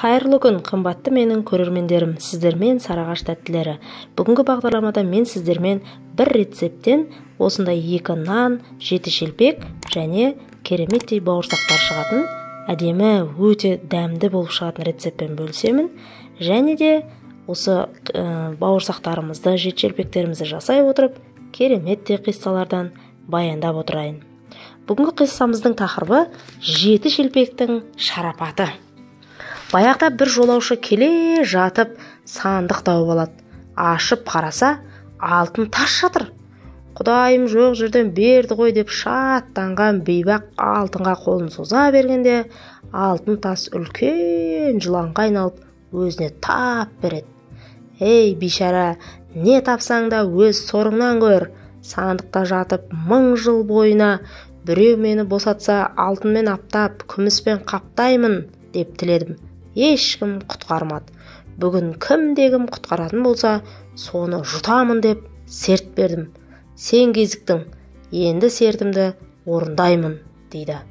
Қайырлы күн, қымбатты менің көрермендерім, сіздермен Сарыағаш тәттілері. Бүгінгі бағдарламада мен сіздермен бір рецепттен осындай 2 нан, 7 шелпек және кереметтей бауырсақтар шығатын, әдемі, өте дәмді болып шығатын рецептпен бөлісемін. Және де осы бауырсақтарымызды, 7 шелпектерімізді жасай отырып, кереметтей қиссалардан баяндап отырайын. Бүгінгі қиссамыздың тақырыбы 7 шелпектің шарапаты. Баяғыда бір жолаушы келе жатып сандық тауып алады. Ашып қараса, алтын тас жатыр. Құдайым жоқ жерден берді ғой деп шаттанған бейбақ алтынға қолын соза бергенде, алтын тас үлкен жыланға айналып өзіне тап береді. Ей, бейшара, не тапсаң да өз сорыңнан көр. Сандықта жатып 1000 жыл бойына біреу мені босатса, алтынмен аптап, күміспен қаптаймын деп тіледім. Ешкім құтқармады. Бүгін кімде-кім құтқаратын болса, соны жұтамын деп серт бердім. Сен кезіктің, енді сертімді орындаймын, дейді.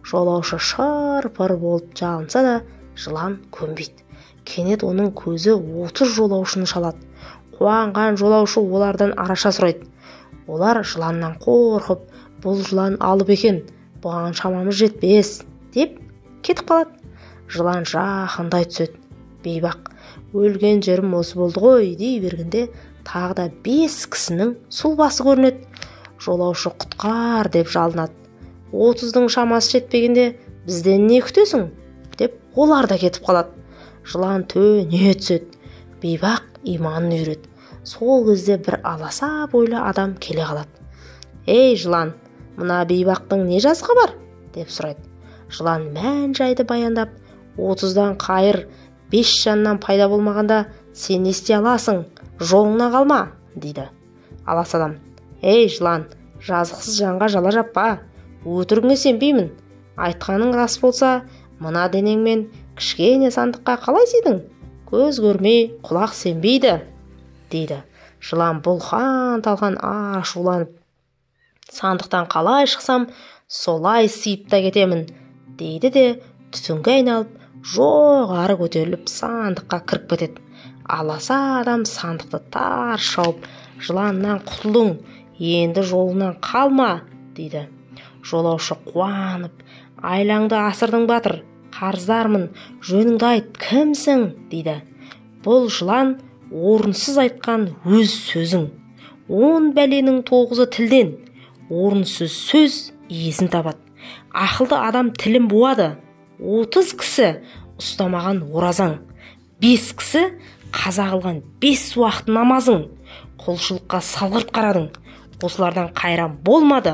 Жолаушы шыр-пыр болып жалынса да, жылан көнбейді. Кенет оның көзі 30 жолаушыны шалады. Қуанған жолаушы олардан араша сұрайды. Олар жыланнан қорқып, бұл жылан алып екен, бұған шамамыз жетпес, деп кетіп қалады. Жылан жақындай түседі. Бейбақ, өлген жерім осы болды ғой дей бергенде, тағы да 5 кісінің сұлбасы көрінеді. Жолаушы құтқар деп жалынады. 30-дың шамасы жетпегенде бізден не күтесің деп олар да кетіп қалады. Жылан төне түседі. Бейбақ иманын үйреді. Сол кезде бір аласа бойлы адам келе қалады. Ей, жылан, мына бейбақтың не жазығы бар деп сұрайды. Жылан мән жайды баяндап, 30-дан қайыр, 5 жаннан пайда болмағанда сен не істей аласың, жолыңна қалма, дейді. Аласа адам, ей, жылан, жазықсыз жанға жала жаппа, өтірігіңе сенбеймін. Айтқаның рас болса, мына денеңмен кішкене сандыққа қалай сыйдың? Көз көрмей, құлақ сенбейді, дейді. Жылан бұлқан-талқан ашуланып, сандықтан қалай шықсам, солай сыйып та кетемін, дейді де түтінге айналып, жоғары көтеріліп сандыққа кіріп кетеді. Аласа адам сандықты тар шауып, жыланнан құтылдың, енді жолынан қалма, дейді. Жолаушы қуанып, айлаңды асырдың батыр, қарыздармын, жөніңді айт, кімсің, дейді. Бұл жылан орынсыз айтқан өз сөзің. 10 бәленің 9-ы тілден, орынсыз сөз иесін табады. Ақылды адам тілін буады. 30 кісі ұстамаған оразаң, 5 кісі қаза қылған 5 уақыт намазың, құлшылыққа салғырт қарадың, осылардан қайран болмады.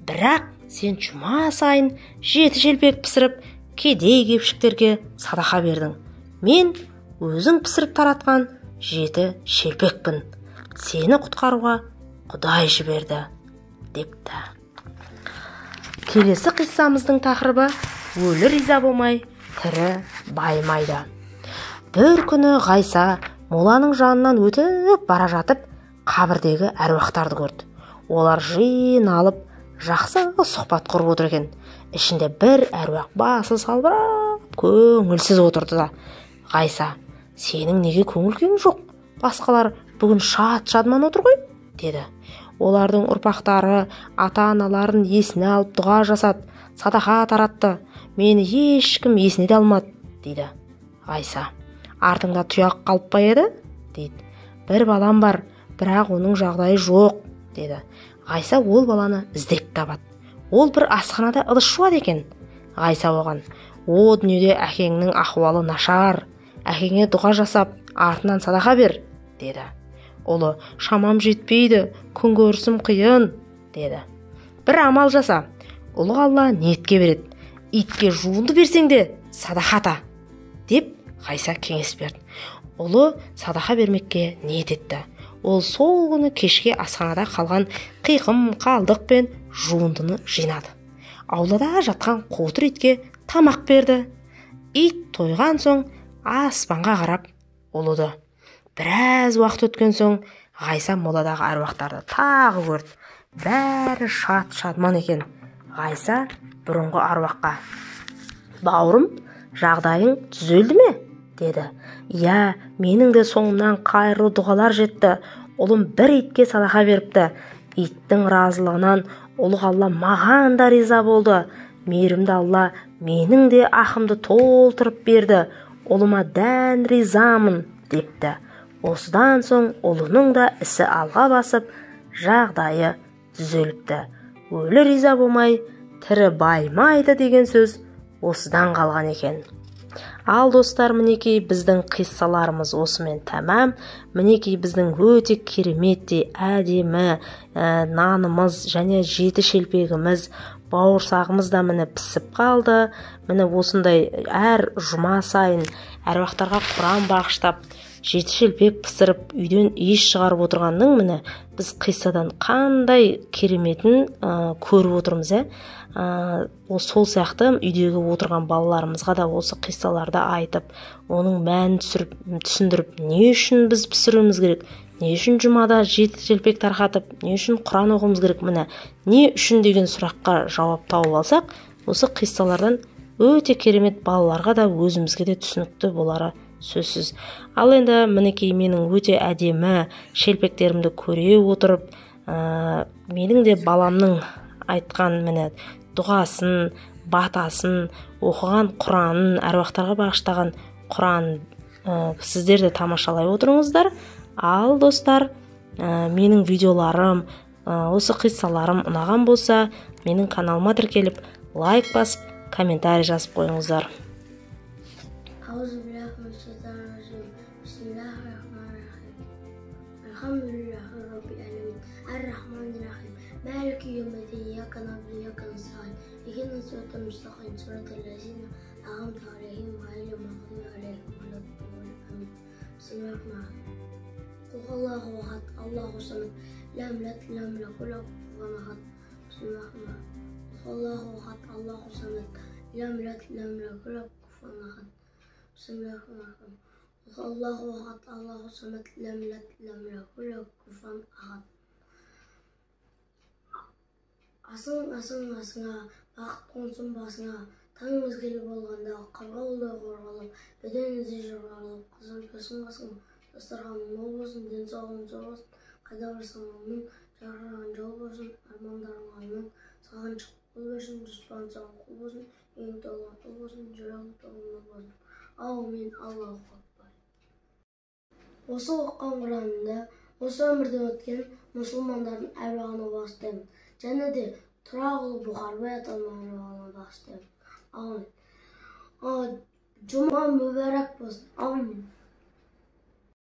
Бірақ сен жұма сайын 7 шелпек пісіріп, кедей кепшіктерге садақа бердің. Мен өзің пісіріп таратқан 7 шелпекпін. Сені құтқаруға Құдай жіберді, депті. Келесі қиссамыздың тақырыбы өлі риза болмай, тірі баймайды. Бір күні Ғайса моланың жанынан өтіп бара жатып, қабірдегі әруақтарды көрді. Олар жиналып, жақсы сұхбат құрып отыр екен. Ішінде бір әруақ басы салбырап, көңілсіз отырды да. Ғайса, сенің неге көңіл күйің жоқ? Басқалар бүгін шат-шадыман отыр ғой, деді. Олардың ұрпақтары ата-аналарын есіне алып дұға жасады, садақа таратты. Мені ешкім есіне де алмады, дейді. Ғайса, артыңда тұяқ қалып па еді, дейді. Бір балам бар, бірақ оның жағдайы жоқ, деді. Ғайса ол баланы іздеп табады. Ол бір асханада ыдыс жуады екен. Ғайса оған, о дүниеде әкеңнің ахуалы нашар, әкеңе дұға жасап, артынан садақа бер, деді. Ұлы, шамам жетпейді, күнкөрісім қиын, деді. Бір амал жаса, ұлы Алла ниетке береді. Итке жуынды берсең де садақа та, деп Ғайса кеңес берді. Ұлы садақа бермекке ниет етті. Ол сол күні кешке асханада қалған қиқым қалдық пен жуындыны жинады. Аулада жатқан қотыр итке тамақ берді. Ит тойған соң аспанға қарап ұлыды. Біраз уақыт өткен соң Ғайса моладағы әруақтарды тағы көрді. Бәрі шат-шадман екен. Ғайса бұрынғы аруаққа, бауырым, жағдайың түзелді ме? деді. Иә, менің де соңымнан қайырлы дұғалар жетті. Ұлым бір итке садақа беріпті. Иттің разылығынан ұлық Алла маған да риза болды. Мейірімді Алла менің де ақымды толтырып берді. Ұлыма дән ризамын, депті. Осыдан соң ұлының да ісі алға басып, жағдайы түзеліпті. Өлі риза болмай, тірі баймайды деген сөз осыдан қалған екен. Ал достар, мінекей біздің қиссаларымыз осымен тәмам. Мінекей біздің өте кереметтей әдемі нанымыз және жеті шелпегіміз, бауырсағымыз да міне пісіп қалды. Міне осындай әр жұма сайын әруақтарға құран бағыштап, жеті шелпек пісіріп, үйден иіс шығарып отырғанның міне біз қиссадан қандай кереметін көріп отырмыз, ә? Сол сияқты үйдегі отырған балаларымызға да осы қиссаларды айтып, оның мәнін түсіндіріп, не үшін біз пісіруіміз керек, не үшін жұмада жеті шелпек тарқатып, не үшін құран оқуымыз керек, міне не үшін деген сұраққа жауап тауып алсақ, осы қиссалардан өте керемет балаларға да өзімізге де түсінікті болары сөзсіз. Ал енді мінекей менің өте әдемі шелпектерімді көре отырып, менің де баламның айтқан міне дұғасын, батасын, оқыған құранын, әруақтарға бағыштаған құран, сіздер де тамашалай отырыңыздар. Ал достар, менің видеоларым, осы қиссаларым ұнаған болса, менің каналыма тіркеліп, лайк басып, комментарий жазып қойыңыздар. مالك يوم الدين إياك نعبد وإياك نستعين اهدنا الصراط المستقيم صراط الذين أنعمت عليهم غير المغضوب عليهم ولا الضالين آمين. بسم الله الرحمن الرحيم. قل هو الله أحد الله الصمد لم يلد ولم يكن له كفوا أحد. بسم الله الرحمن الرحيم. قل هو الله أحد الله الصمد لم يلد ولم يكن له كفوا أحد. بسم الله الرحمن الرحيم. قل هو الله أحد الله الصمد لم يلد ولم يكن له كفوا أحد. Асың асың асыңа, бақыт қонсын басыңа, таң мезгілі болғанда қырғауылдай қорғалып, бөтен ізі жорғалап, қызыл келсін қасыңа, дастарханың мол болсын, денсаулығың зор болсын, қайда барсаң аман, жарқыраған жол болсын, армандарың аман, саған шығып қол берсін, дұшпан саған қол болсын, үйің толған құл болсын, жүрегің толған нұр болсын. Аумин, Аллаху акбар. Осы оқыған Құранымда осы өмірден өткен мұсылмандардың әруағына бағыштаймын. Және де Тұрағұлы Бұхарбай атамның әруағына бағыштаймын. Аумин. Жұма мүбәрак болсын. Аумин.